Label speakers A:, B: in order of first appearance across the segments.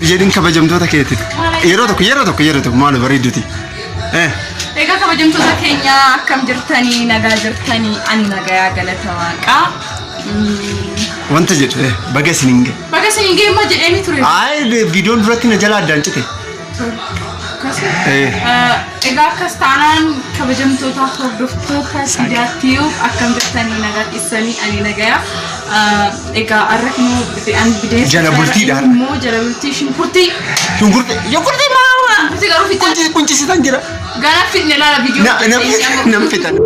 A: Jedhin kabajamtoota keetiif. Yeroo tokko yeroo tokko yeroo tokko maal bareedduti.
B: Egaa kabajamtoota keenya akkam jirtanii nagaa jirtanii ani nagayaa galata waaqaa.
A: Wanta jedhu baga isin hin gahe.
B: Baga isin hin gahe immoo jedheeni ture.
A: Ayi viidiyoon duratti na jala addaan cite.
B: Egaa akkas taanaan kabajamtoota hordoftoota Sidaattiyu akkam jirtanii nagaa keessanii ani nagayaa. Egaa har'a immoo an bideensa
A: Jala bultiidha har'a.
B: Immoo jala bultii shunkurtii.
A: Shunkurtii shunkurtii maama.
B: Shunkurtii garuu fixan.
A: Quncisitan jira.
B: Gara fitne laala viidiyoo.
A: Na na nam fixan.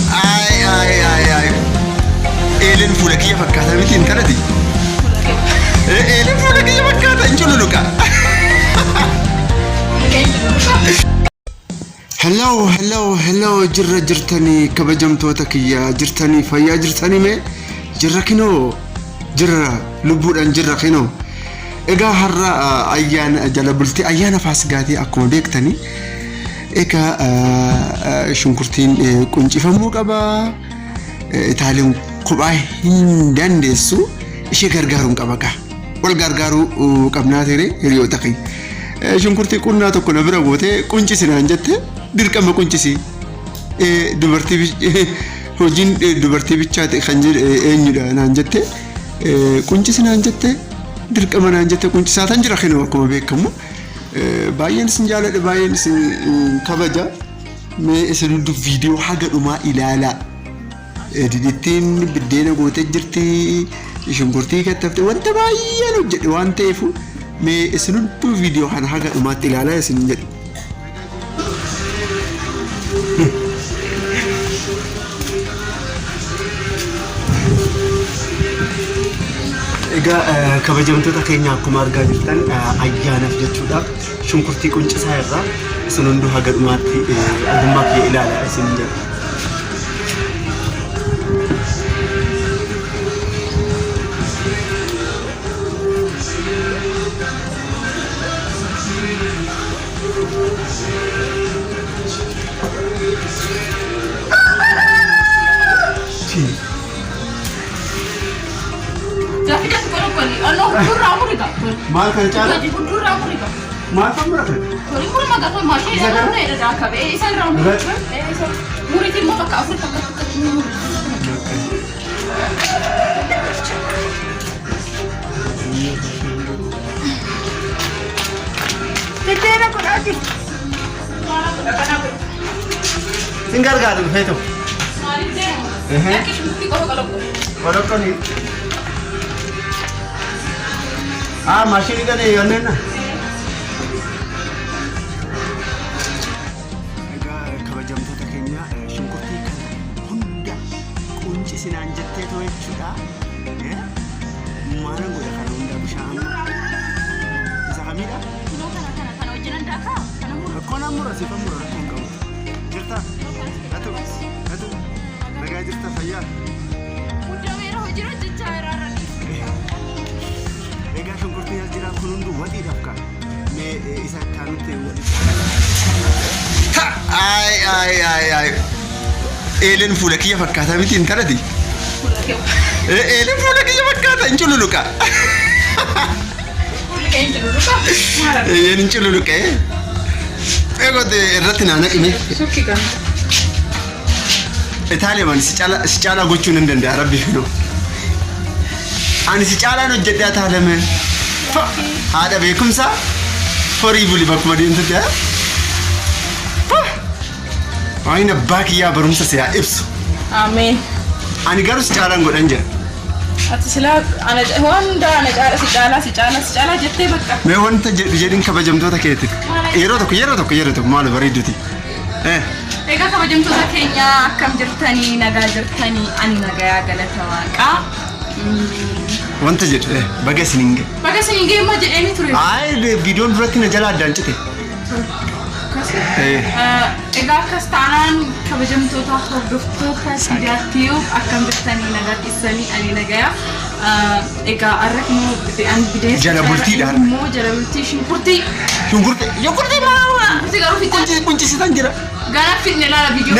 A: Ay ay ay ay. Eeleen fuula kiyya fakkaata miti intalati. Eeleen fuula kiyya fakkaata hin cululuqa. Hello, hello, hello, jirra jirtanii kabajamtoota kiyya jirtanii fayyaa jirtanii mee jirra kinoo jirra lubbuudhaan jirra kinoo. Egaa har'a ayyaana jala bultii ayyaana faasgaatii akkuma beektanii egaa shunkurtiin quncifamuu qaba. Itaaliin kophaa hin dandeessu ishee gargaaruun qaba gaa. Wal gargaaruu qabnaa ture hiriyoota kiyya. Shunkurtii qunnaa tokko na bira gootee quncisi naan jette dirqama quncisi. Dubartii hojiin dubartii bichaa ta'e kan jedhe eenyudha naan jette quncisi naan jette dirqama naan jette quncisaa tan jira kinoo akkuma beekamu. Baay'een isin jaaladha baay'een isin kabaja. Mee isin hundi viidiyoo haga dhumaa ilaalaa. Didittiin biddeena gootee jirti, shunkurtii kattafte wanta baay'een hojjedhe waan ta'eef mee isin hunduu viidiyoo kana haga dhumaatti ilaalaa isin jedhe. Egaa kabajamtoota keenya akkuma argaa jirtan ayyaanaaf jechuudha shunkurtii quncisaa irraa isin hunduu haga dhumaatti ogummaa kiyya ilaalaa isin jedha. Maal kan caala? Maal kan muratan? Sin gargaaru feetu. Qodoqqoni. Ah, maashinii kana yoonneen. Egaa kabajamtoota keenya shunkurtii kana hunda quncisinaan jettee too jechuudha. Maalan godha kana hunda bishaan amma. Isa kamidha? Rakkoon amma mura siifan mura rakkoon qabu. Jirta? Atu? Atu? Nagaa jirta fayyaa? Egaa shunkurtiin as jira kun hunduu waxiidhaaf ka'a. Mee isa akkanutti walitti. Ay ay ay ay. Eeleen fuula kiyya fakkaata miti intalati. Eeleen fuula kiyya fakkaata hin cululuqa. Eeyyeen hin cululuqa. Eegote irratti naa naqime. Itaaliyaman si caalaa gochuu nan danda'a rabbi finoo. Ani si caalaan hojjedhaa taalame. Haadha beekumsaa horii buli bakkuma deemtutti haa. Waaqni abbaa kiyyaa barumsa si haa ibsu.
B: Ameen.
A: Ani garuu si caalaan godhan jira.
B: Ati silaa ana waan hundaa ana caala si caalaa si caalaa si caalaa jettee bakka.
A: Mee wanta jedhu jedhin kabajamtoota keetiif. Yeroo tokko yeroo tokko yeroo tokko maal bareedduti.
B: Egaa kabajamtoota keenya akkam jirtanii nagaa jirtanii ani nagayaa galata waaqaa.
A: Wanta jedhu baga isin hin gahe.
B: Baga isin hin gahe immoo jedheeni ture.
A: Ayi viidiyoon duratti na jala addaan cite.
B: Egaa akkas taanaan kabajamtoota hordoftoota Sidaattiyu akkam jirtanii nagaa keessanii ani nagayaa. Egaa har'a immoo an biddeena
A: Jala bultiidhaan.
B: Immoo jala bultii shunkurtii.
A: Shunkurtii shunkurtii maa
B: Shunkurtii garuu fixee.
A: Quncisitan jira.
B: Gara fixne laala viidiyoo.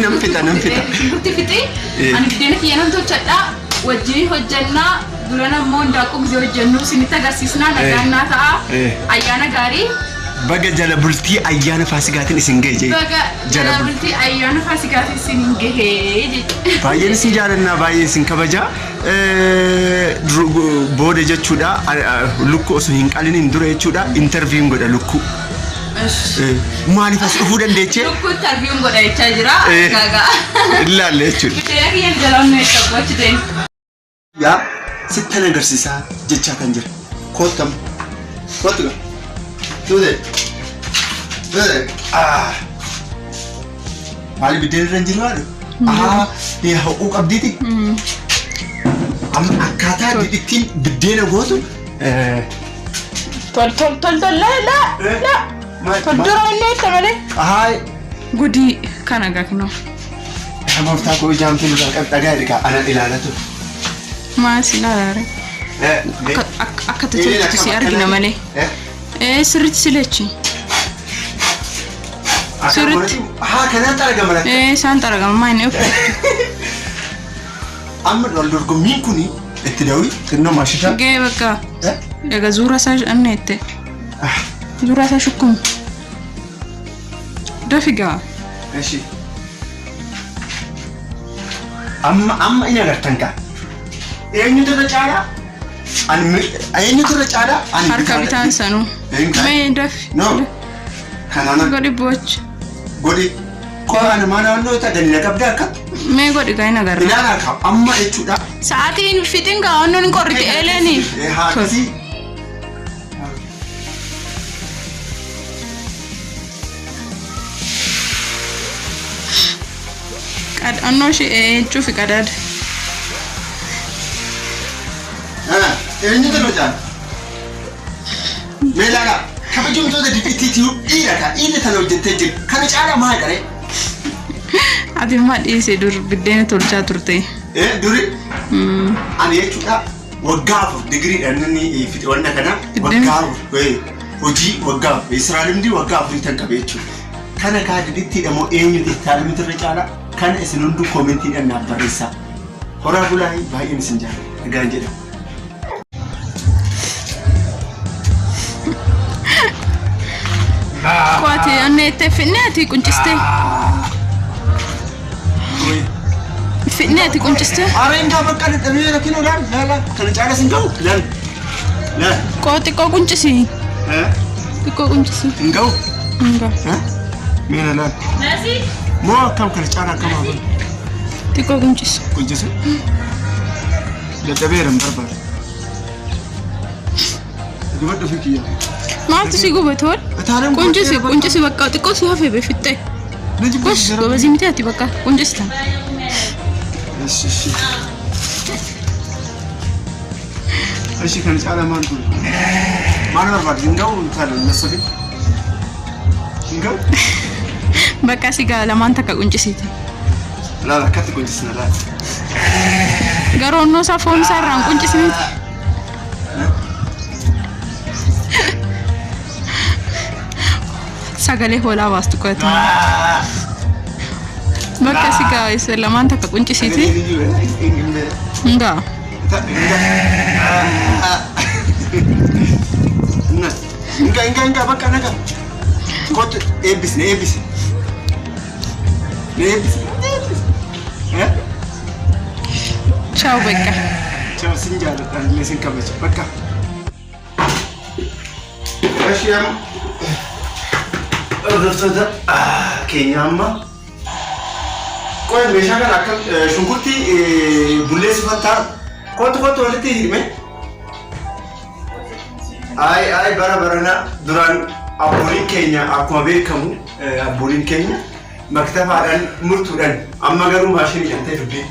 A: Nan fixa, nan fixa.
B: Shunkurtii fixee ani biddeena kiyya nan tolchadha. Wajjin hojjannaa duran ammoo handaaqqoo gisee hojjennu isinitti agarsiisnaa nagaan naa ta'a. Ayyaana gaarii.
A: Baga jala bultii ayyaana Faasigaatiin isin gahe jee.
B: Baga jala bultii ayyaana Faasigaatiin isin gahe jechuudha.
A: Baay'een isin jaalannaa baay'ee isin kabajaa. Booda jechuudha lukkuu osoo hin qaliniin dura jechuudha interviin godha lukkuu. Maaliif as dhufuu dandeechee?
B: Lukkuu interviin godha jechaa jira. Gaagaa.
A: Ilaalle jechuudha.
B: Biddeena kiyya jala onnee qabbachu ta'e.
A: Yaa sittan agarsiisaa jechaa kan jira. Koottam. Koottu gaa. Tuute. Tuute. Ah. Maali biddeen irra hin jiru haadhu? Ah, ho'uu qabdiiti. Amma akkaataa ittiin biddeena gootu.
B: Tol tol tol tol la la la. Tol dura illee itti malee.
A: Haay.
B: Gudii kana gagnoo.
A: Gooftaa koo ijaamtuu nurraa qabi dhagaa ergaa anan ilaala ture.
B: Maal si ilaalaare? Akka tolchitu si argina malee. Sirriitti si leechi. Sirriitti.
A: Haa kanaan xaragama latta.
B: Isaan xaragama maa inni of.
A: Amma wal dorgommiin kuni itti dawii xinnoo maashitaa.
B: Gahee bakka. Egaa zuura isaa anna jette. Zuura isaa shukkumu. Dafi gaa.
A: Eshi. Amma amma in agartan kaa. Eenyutu irra caalaa? Ani eenyutu irra caalaa? Ani
B: Harka bitaan sanuu. Mee dafi.
A: No. Kanaan
B: Godhi boochi.
A: Godhi. Qofa nama naannoo ta'e na qabda akka.
B: Mee godhi gaa hin agarra.
A: Ilaalaa kaa amma jechuudha.
B: Sa'aatiin fixin gaa onnoon hin qorrite eleeni.
A: Haa akkasii.
B: Onnoo ishee cufi qadaada.
A: Eenyutu irra caala? Mee ilaalaa kabajamtoota dipitiitii dhiira kaa dhiirri tana hojjettee jira. Kana caala maal dha?
B: Ati immoo dhiisee dur biddeena tolchaa turte.
A: Duri ani jechuudha waggaa 4 digiriidhaan inni fixe wanna kana waggaa 4 hojii waggaa 4 Israa'el waggaa 4 tan qabe jechuudha. Kana kaa didittiidha moo eenyutu itti irra caala? Kana isin hunduu koomentiidhaan naaf barreessaa. Horaa bulaa baay'een isin jaalladha. Nagaan jedha.
B: Qo'ate onnee itti fidnee ati quncistee. Fidnee ati quncistee.
A: Areen gaa bakka dadhabee rakkina laal laala kana caala sin ga'u laal laal.
B: Qoo xiqqoo quncisi. Xiqqoo quncisi.
A: Hin ga'u.
B: Hin ga'u.
A: Meena laal. Moo akkam kana caala akkam haa godhu.
B: Xiqqoo quncisi.
A: Quncisi. Dadhabeera hin barbaadu. Gubadhu fi kiyya.
B: Maaltu si gubate hol? Quncisi quncisi bakka xiqqoo si hafe be fixxee. Gosh gobazii miti ati bakka quncista.
A: Ishi kana caala maal godhu? Maal barbaadu? Hin ga'u taala nassabi. Hin ga'u?
B: Bakka si gaa lamaan takka quncisiite.
A: Laala akkatti quncisna laala.
B: Garuu onnoo isaa foon isaa irraan quncisneeti. Sagalee hoolaa baastu qo'atu. Bakka si gaa isa lamaan takka quncisiiti. Hin ga'a.
A: Inga inga inga bakka naga. Kottu eebbisi na eebbisi. Na eebbisi. Eh?
B: Ciao bakka.
A: Ciao sin jaalladha illee sin kabaja bakka. Eshi amma hordoftoota keenya amma qoy meeshaa kana akka shunkurtii bulleessifattaa kottu kottu walitti hidhime. Ay ay bara barana duraan abbooliin keenya akkuma beekamu abbooliin keenya maktafaadhaan murtuudhaan amma garuu maashiniidhaan ta'e dubbiin.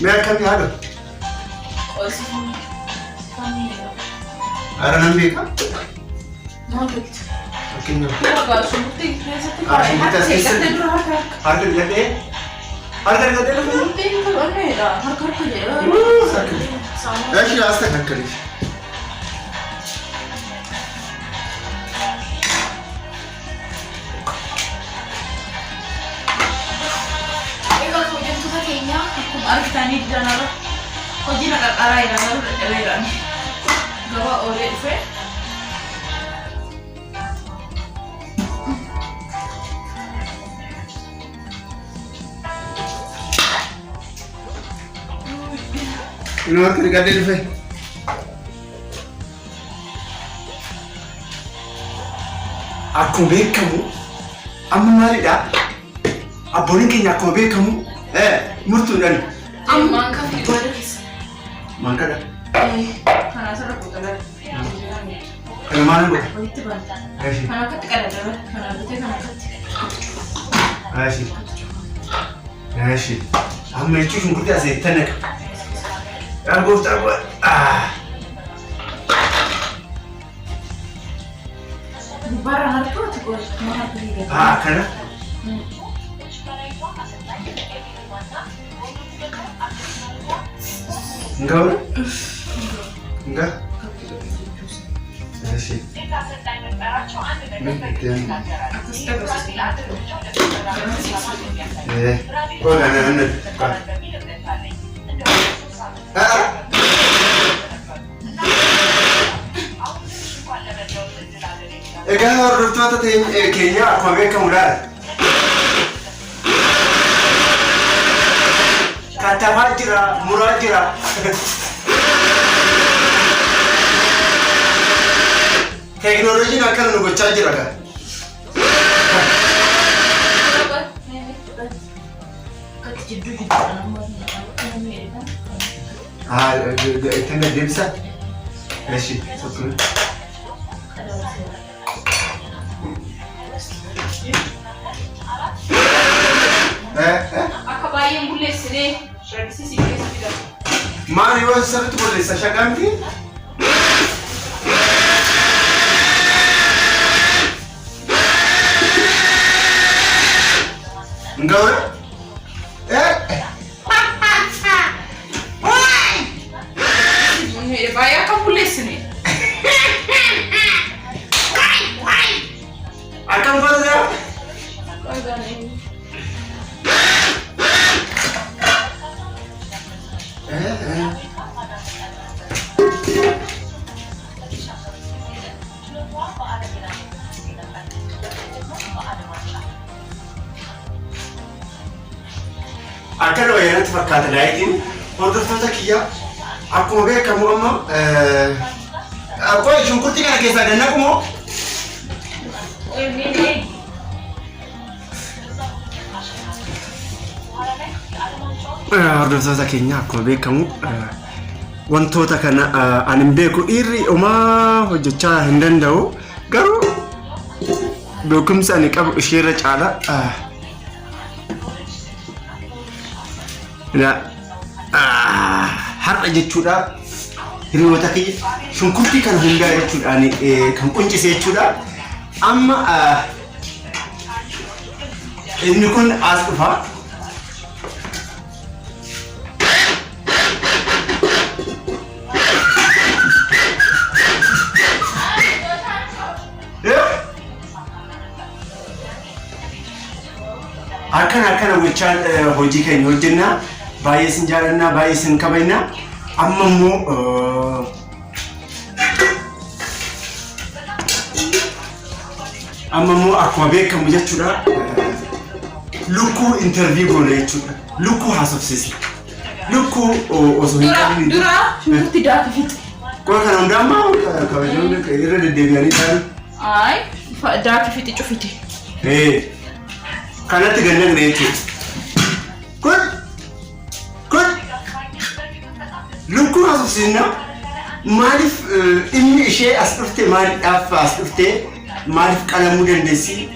A: Mee akkamii haadha? Ara nan beeka. Fakkeenyaaf.
B: Egaa shunkurtii keessatti
A: Ah, shunkurtii as keessatti.
B: Harka dura harka harka.
A: Harka dhiqadhee harka dhiqadhee lafa.
B: Shunkurtiin qabamedha. Harka harka jedha.
A: Eshi አስተካከልሽ።
B: Egaa kabajamtoota keenya akkuma argitanii didanarra hojii na qarqaraa jira garuu dadhabeera. Gabaa oolee dhufe.
A: Inni harka dhiqadhee dhufe. Akkuma beekamu amma maalidha? Abbooliin keenya akkuma beekamu murtuudhaan.
B: Ammaan kan fi baada keessa.
A: Maal kadha?
B: Kana asirra qoxalaa.
A: Kana maal godha?
B: Walitti banta.
A: Eshi.
B: Kana akkatti qadaadama. Kana bitee kana akkatti.
A: Eshi. Eshi. Amma jechuun shunkurtii asii naqa. Yaa gooftaa koo.
B: Gubbaarra harka ati qola. Maal harka fiigata?
A: Kana. Enggak udah? Enggak? Eshi.
B: Akkas dabarsiisa.
A: Oh, kana kana. Ah. Egaa hordoftoota keenya akkuma beekamu laala. Kattafaa jira, muraa jira. Teekinooloojiin akkana nu gochaa jira gaa.
B: Akkatti jidduu jidduudhaan amma miidhagan.
A: Ah, ittiin deddeebisa. Eshi, sokkuun.
B: Akka baay'een bulleessinee rakkisiisii keessa fida.
A: Maal yoo sirriitti qulleessa shagamti? Enggak Eh.
B: Baay'ee akka bulleessine.
A: Akkam godhata? Akkana wayyaanatti fakkaata laayitiin hordoftoota kiyya akkuma beekamu amma qoy shunkurtii kana keessaa gannaqu moo? Hordoftoota keenya akkuma beekamu wantoota kana ani hin beeku dhiirri homaa hojjechaa hin danda'u garuu beekumsa ani qabu isheerra caala. Har'a jechuudha hiriyoota kiyya shunkurtii kana hundaa jechuudhaan kan quncise jechuudha. Amma inni kun as dhufa. Akkana akkana gochaan hojii keenya hojjennaa. Baay'ee isin jaalannaa, baay'ee isin kabajnaa. Amma immoo akkuma beekamu jechuudha lukkuu interview goona jechuudha. Lukkuu haasofsiisna. Lukkuu osoo hin qabne
B: Dura shunkurtii daakii fixi.
A: Qola kana hundaa ammaa kabajamoonni irra deddeebi'anii ta'an.
B: Ayi daakii fixi cufite.
A: Kanatti gannaqne jechuudha. Kun kun lukkuu haasofsiisna. Maaliif dhimmi ishee as dhufte maaliidhaaf as dhufte maaliif qalamuu dandeessi?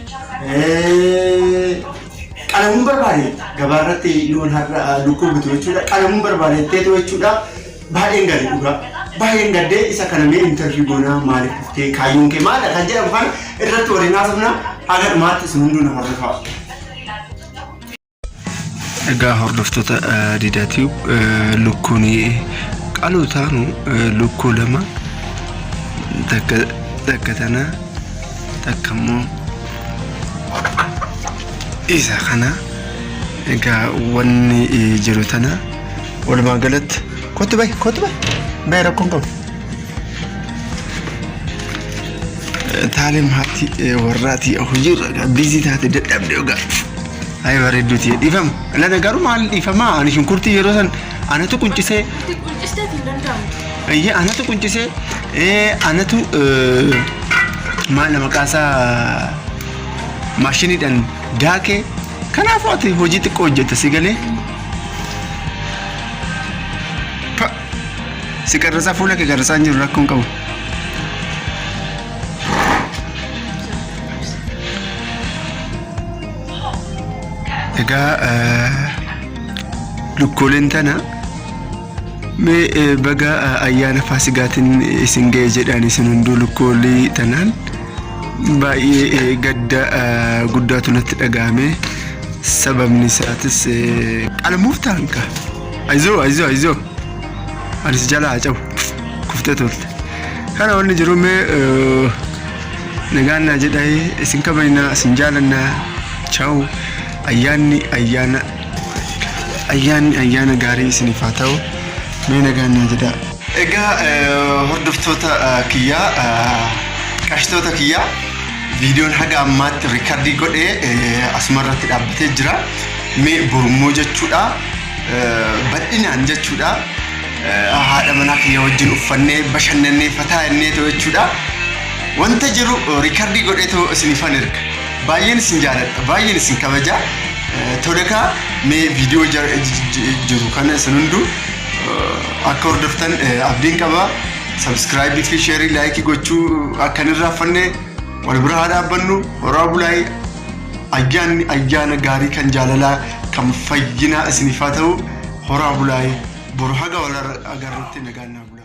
A: Qalamuun barbaade gabaa irratti yoon har'a lukkuu bitu jechuudha. Qalamuun barbaade jetteetu jechuudha. Baay'een gaarii dhugaa. Baay'een gaddee isa kana mee interview goonaa maaliif dhuftee kaayyoon kee maal kan jedhamu kana irratti waliin haasofna haga dhumaatti isin hunduu na hordofaa. Egaa hordoftoota Diidaa Tube lukkuun qaluu taanu lukkuu lama takka takka tana takka immoo isa kana egaa wanni jiru tana walumaa galatti kottu bahi kottu bahi bahi rakkoon qabu. Taalem haati warraati hojiirra biizii taate dadhabde ogaa. Ayi bareedduuti dhiifama. Lana garuu maal dhiifama ani shunkurtii yeroo san anatu quncisee
B: Quncisteen hin danda'amu.
A: Iyyee anatu quncisee anatu maal maqaa isaa maashiniidhaan daakee kanaafuu ati hojii xiqqoo hojjetta si galee. Pa! Si qarrasaa fuula kee qarrasaa hin jiru rakkoon qabu. Egaa lukkooleen tana mee baga ayyaana faasigaatiin isin ga'e jedhaan isin hunduu lukkoolii tanaan baay'ee gadda guddaatu natti dhaga'ame. Sababni isaatis qalamuuf ta'an kaa. Ayizoo ayizoo ayizoo. Anis jala haa cabu. Kuftee turte. Kana wanni jiru mee nagaan naa jedhee isin kabajnaa isin jaalannaa. Chaawu. Ayyaanni ayyaana ayyaanni ayyaana gaarii isiniif haa ta'u. Mee nagaan naa jedhaa. Egaa hordoftoota kiyyaa qashtoota kiyyaa viidiyoon haga ammaatti riikardii godhee asuma irratti dhaabbatee jira. Mee borummoo jechuudha bal'inaan jechuudha haadha manaa kiyya wajjin uffannee bashannannee fataa jennee ta'u jechuudha. Wanta jiru riikardii godheetoo isiniifan erga. Baay'een isin jaaladha, baay'een isin kabaja. Tolekaa mee viidiyoo jiru kana isin hunduu akka hordoftan abdiin qaba. Sabskraayibii fi sheerii laayikii gochuu akka hin irraanfanne wal bira haa dhaabbannu. Horaa bulaayii ayyaanni ayyaana gaarii kan jaalalaa kan fayyinaa isiniif haa ta'u. Horaa bulaayii boru haga wal agarrutti nagaan naa bulaa.